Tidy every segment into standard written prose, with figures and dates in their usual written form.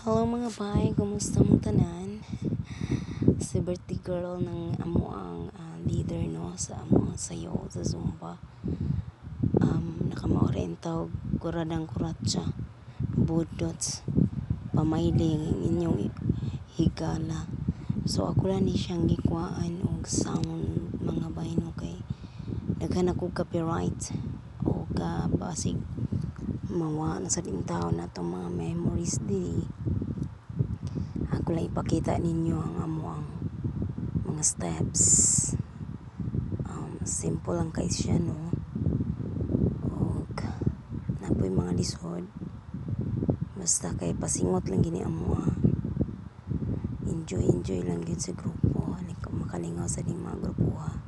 Hello, mga bay, kumusta mong tanan? Si Bertie Girl ng amo ang leader, no, sa amo ang sayo sa Zumba. Nakamaori tawag kuradang kuratsa. Budots. Pamayling inyong higala. So ako lang ni siyang gikuhaan og sound, mga bay, no, kay daghan ako copyright o ka basig mawa na sa tao na itong mga memories diri. Ako lang ipakita ninyo ang amo ang mga steps. Simple lang kay siya, no, og napoy mga lisod, basta kay pasingot lang gini amo ah. Enjoy enjoy lang gyud sa grupo, makalingaw sa ding mga grupo ha,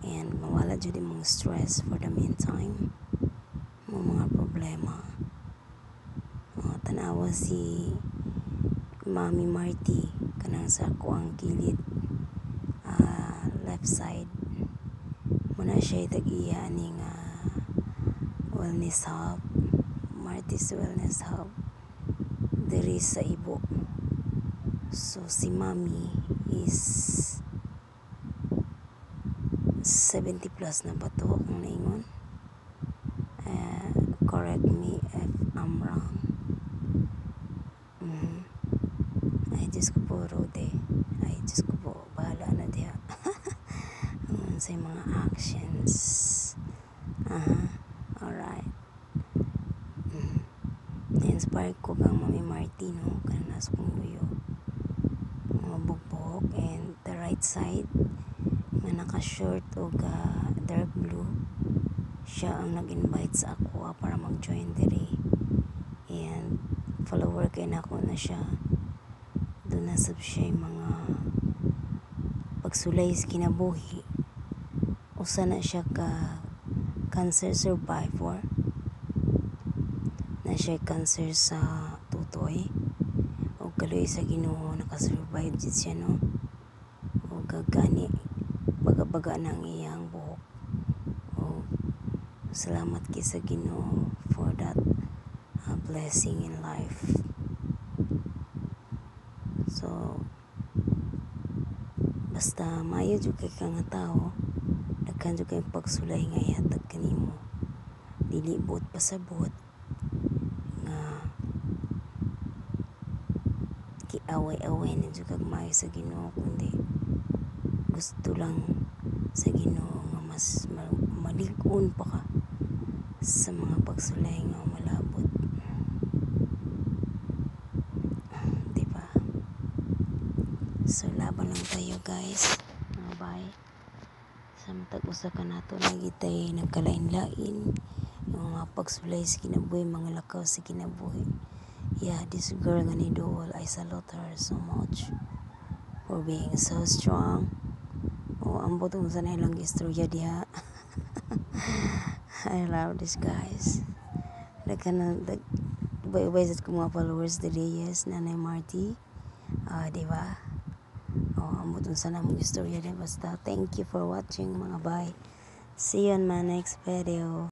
and mawala jud imong stress for the meantime mo mga problema. Oh, tanawa si Mami Marty kanang sa kuang kilid, left side muna siya tag-iya aning wellness hub, Marty's Wellness Hub diri sa Ibo. So si Mami is 70 plus na ba to akong naingon? Correct me if I'm wrong. Ay, Diyos ko po, Rode. Ay, Diyos ko po, bahala na diha ang sa mga actions. Aha, alright. Na-inspire ko kang Mami Marty, no, kanang nasa kong luyo mga bugbog. And the right side nga naka-short og dark blue, siya ang nag-invite sa ako para mag-join diri, and follower kay nako na siya. Doon na sab siya yung mga pagsulay sa kinabuhi. Usa na siya ka cancer survivor na siya, cancer sa tutoy, ug kaluoy sa Ginoo nakasurvive jud siya, no, ug gani baga-baga na ang iyang buhok. Ug salamat kay sa Ginoo for that blessing in life. So basta maayo jud kay ka nga tawo, daghan jud kay pagsulay nga ihatag kanimo, dili buot pasabot nga kiaway-away na jud kag maayo sa Ginoo, kundi gusto lang sa Ginoo nga mas malig-on pa ka sa mga pagsulay nga malabot, di ba? So laban lang tayo, guys, mga bay, sa matag usa ka nato na gitay nagkalain-lain yung mga pagsulay sa kinabuhi, mga lakaw sa kinabuhi. Yeah, this girl nga ni Duol, I salute her so much for being so strong. Oh, ambot unsa na ilang istorya diha. I love this guys. Daghan na dag ubay-ubay sa kong mga followers diri. Yes, Nanay Marty, di ba? Oh, ambot unsa na mong istorya diha. Basta thank you for watching, mga bay. See you on my next video.